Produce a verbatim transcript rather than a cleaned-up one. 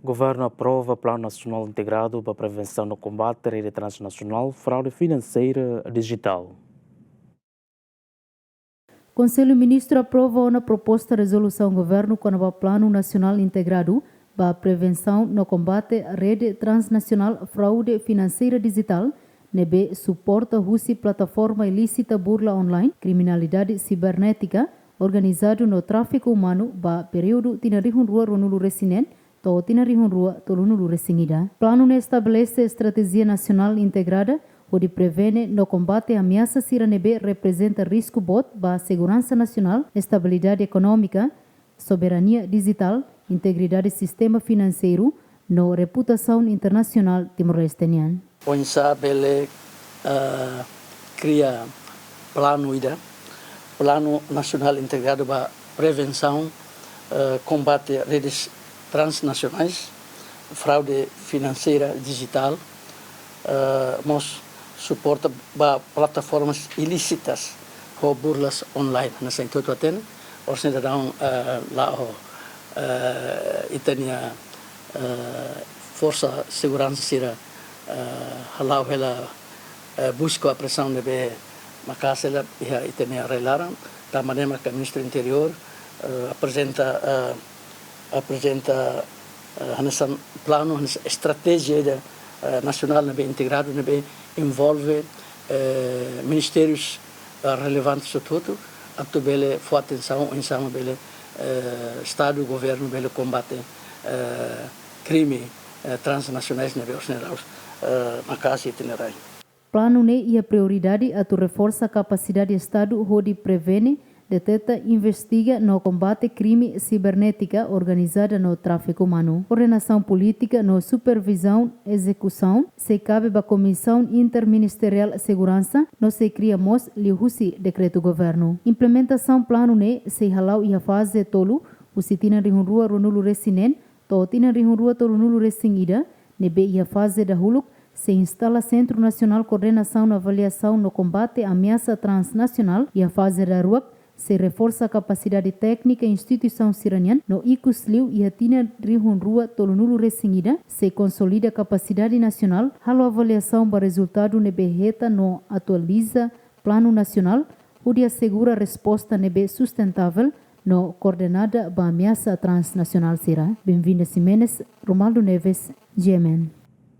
Governu aprova Planu Nasionál Integradu ba Prevensaun no Kombate Rede Transnasionál Fraude Finanseira Dijitál. Konsellu Ministru aprova ona proposta rezolusaun governu kona-ba Planu Nasionál Integradu ba Prevensaun no Kombate Rede Transnasionál Fraude Finanseira Dijitál, ne'ebé suporta husi plataforma ilísita burla online, kriminalidade sibernétika organizadu no tráfiku umanu ba períodu tinan rihun rua ruanulu-resin-neen to'o tinan rihun rua tolunulu-resin-ida. Planu ne'e estabelese estratéjia nasionál integrada hodi prevene no kombate ameasa sira ne'ebé reprezenta risku boot ba seguransa nasionál, estabilidade ekonómika, soberania dijitál, integridade sistema finanseiru no reputasaun internasionál Timor-Leste nian. Oinsá bele, eh, kria planu ida, Planu Nasionál Integradu ba Prevensaun, eh, Kombate Redes Transnasionais Fraude Finanseira Dijitál, eh, mós suporta ba plataformas ilísitas ho burlas online. Hanesan ita hotu hatene, orsida daun, eh, la'o, eh, ita-nia, eh, forsa seguransa sira, eh, hala'o hela, eh, buska apresaun ne'ebé maka'as hela iha ita-nia rai-laran, tanba ne'e maka Ministru Interiór, eh, aprezenta, eh, aprezenta, eh, hanesan planu, hanesan estratéjia ida, eh, nasionál ne'ebé integradu, ne'ebé envolve, eh, ministérius, eh, relevantes hotu-hotu, atu bele fó atensaun oinsá mak bele, eh, Estadu, governu bele kombate, eh, krime, eh, transnasionais ne'ebé orsida la'o, eh, maka'as iha ita-nia rai. Planu ne'e iha prioridade atu reforsa kapasidade Estadu hodi prevene, deteta, investiga no kombate krime sibernétika organizada no tráfiku umanu. Koordenasaun polítika no supervizaun ezekusaun sei kabe ba Komisaun Interministeriál Seguransa no sei kria mós liuhusi dekretu governu. Implementasaun planu ne'e sei hala'o iha faze tolu, husi tinan rihun rua ruanulu-resin-neen to'o tinan rihun rua tolunulu-resin-ida, ne'ebé iha faze dahuluk sei instala Sentru Nasionál Koordenasaun, Avaliasaun no Kombate Ameasa Transnasionál, iha faze daruak sei reforsa kapasidade téknika instituisaun sira-nian, no ikus liu iha tinan rihun rua tolunulu-resin-ida sei konsolida kapasidade nasionál, halo avaliasaun ba rezultadu ne'ebé hetan no atualiza planu nasionál, hodi asegura resposta ne'ebé sustentável no koordenada ba ameasa transnasionál sira. Benvinda Ximenes, Romualdo Neves, G M N.